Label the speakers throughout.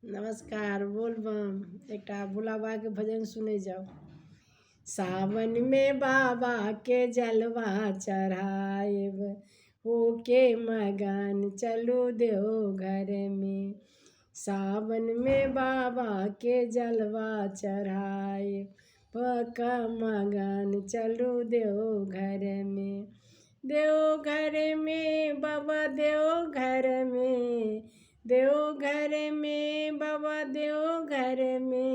Speaker 1: नमस्कार, बोलबम। एकटा भोला बाबाके भजन सुनै जाउ। सावनमे बाबाके जलवा चढ़ायब, होके मगन चलू देवघरमे। सावनमे बाबाके जलवा चढ़ायब, भऽ मगन चलू देवघरमे। देवघरमे बाबा देवघरमे, देवघरमे बाबा देवघरमे।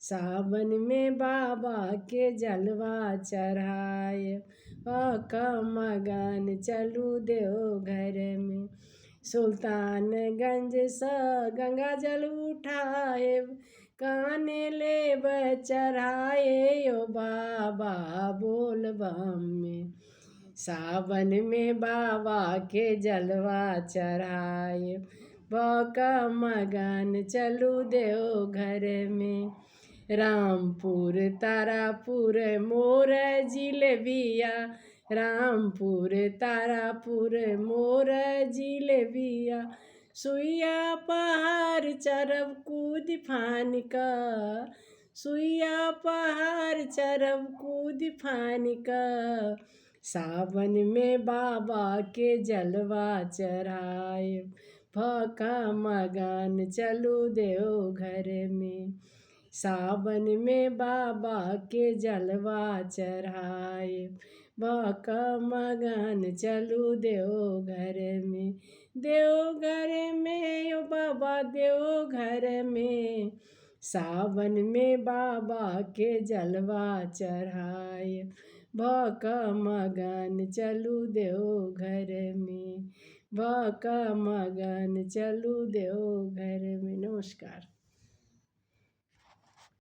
Speaker 1: सावनमे बाबाके जलवा चढ़ायब, भऽ मगन चलू देवघरमे। सुल्तानगंजसँ गंगा जल उठायब, काने लेब चढ़ाए ओ बाबा बोलबम। सावनमे बाबाके जलवा चढ़ायब, भऽ मगन चलू देवघरमे। रामपुर तारापुर मोर जिलेबिया, रामपुर तारापुर मोर जिलेबिया। सुइया पहाड़ चढ़ब कूदि फानि कऽ, सुइया पहाड़ चढ़ब कूदि फानि कऽ। सावनमे बाबाके जलवा चढ़ायब, भऽ मगन चलू देवघरमे। सावनमे बाबाके जलवा चढ़ायब, भऽ मगन चलू देवघरमे। देवघरमे ओ बाबा देवघरमे। सावनमे बाबाके जलवा चढ़ायब, भऽ मगन चलू देवघरमे। भऽ मगन चलू देवघरमे। नमस्कार।